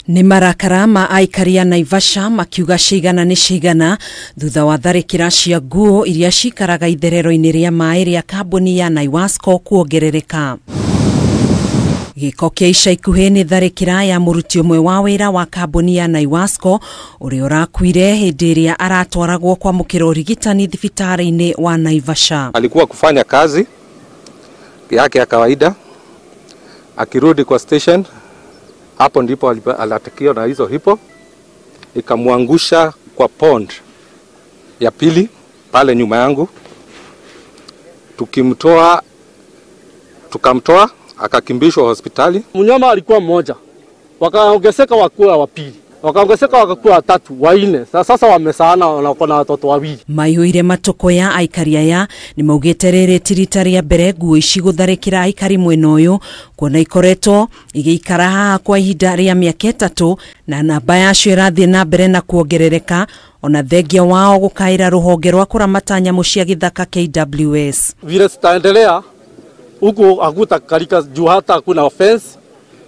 Nĩ marakara ma aikari a Naivasha makiuga cigana nĩ cigana thutha wa tharĩkĩra cia nguo iria cikaraga itherero-inĩ rĩa maĩ rĩa kambuni ya Naiwasco kuongerereka. Gĩko kĩa ica ikuhĩ nĩ tharĩkĩra ya mũruti ũmwe wa wĩra wa kambuni ya Naiwasco ũrĩa ũrakuire hĩndĩ ĩrĩa aratwaragwo kwamũkĩra ũrigitani thibitarĩ-inĩ wa Naivasha. Alikuwa kufanya kazi yake ya kawaida, akirudi kwa station, hapo ndipo alitakiwa na hizo hipo, ikamwangusha kwa pond ya pili pale nyuma yangu. Tukamtoa akakimbishwa hospitali. Mnyama alikuwa mmoja, wakaongezeka wakuwa wa pili, wakaongezeka wakakuwa watatu, wanne. Sasa wamesaana na watoto wawili. Maihũire matũkũya aikari aya nĩ maugĩte rĩrĩ ti rita rĩa mbere nguo ici gũtharĩkĩra aikari mwena ũyũ, kuona ikoretwo igĩikara haha kwa ihinda rĩa mĩaka 3 na namba yacio ĩrathiĩ na mbere na kuongerereka, ona thengia wao gũkaĩra rũhonge rwa kũramata nyamũ cia gĩthaka KWS. Vile zitaendelea huku hakutakalika juu hata hakuna fence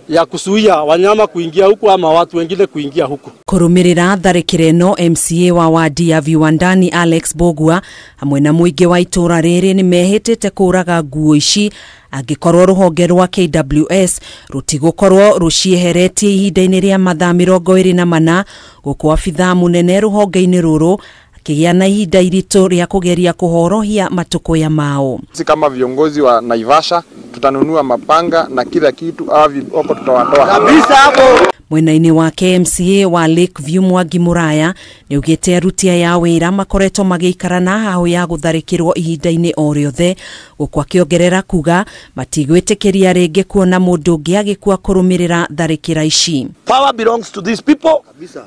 ya kuzuia wanyama kuingia huku ama watu wengine kuingia huku. Kũrũmĩrĩra tharĩkĩra ĩno, MCA wa wadi ya Viwandani Alex Bogua hamwe na mũingĩ wa itũra rĩrĩ nĩ mehĩtĩte kũraga nguo ici angĩkorwo rũhonge rwa KWS rũtigũkorwo rũcieheretie ihinda-inĩ rĩa mathaa 24, gũkũ abithaa mũnene rũhonge-inĩ rũrũ akĩgĩa na ihinda iritũ rĩa kũgeria kũhorohia matũkũya mao. Sisi kama viongozi wa Naivasha tutanunua mapanga na kila kitu, hawa viboko tutawatoa kabisa hapo. Mwena-inĩ wa KMCA wa Lakeview Mwangi Muraya nĩaugĩte aruti aya a wĩra makoretwo magĩikara na hahũ ya gũtharĩkĩrwo ihinda-inĩ o rĩothe, gũkũ akĩongerera kuga matigwĩtĩkĩria rĩngĩ kuona mũndũ ũngĩ agĩkua kũrũmĩrĩra tharĩkĩra ici. Power belongs to these people,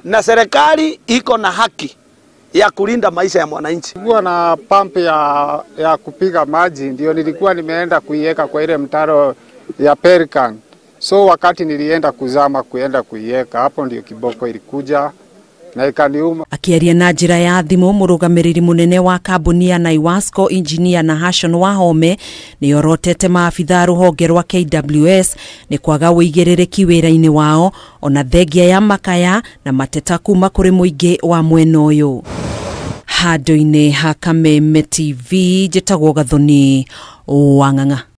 na serikali iko na haki ya kulinda maisha ya mwananchi. Nilikuwa na pump ya kupiga maji, ndio nilikuwa nimeenda kuiweka kwa ile mtaro ya Pelican. So wakati nilienda kuzama kuenda kuiweka, hapo ndio kiboko ilikuja na ikaniuma. Akiaria na njĩra ya thimũ, mũrũgamĩrĩri mũnene wa kambuni ya Naiwasco Engineer Nahashon Wahome nĩorotete maabithaa rũhonge rwa KWS nĩ kwaga ũigĩrĩrĩki wĩra-inĩ wao, ona thengia ya makaya na mateta kuma kũrĩ mũingĩ wa mwena ũyũ. Handũ-inĩ ha Kameme TV, njĩtagwo Gathoni Wang'ang'a.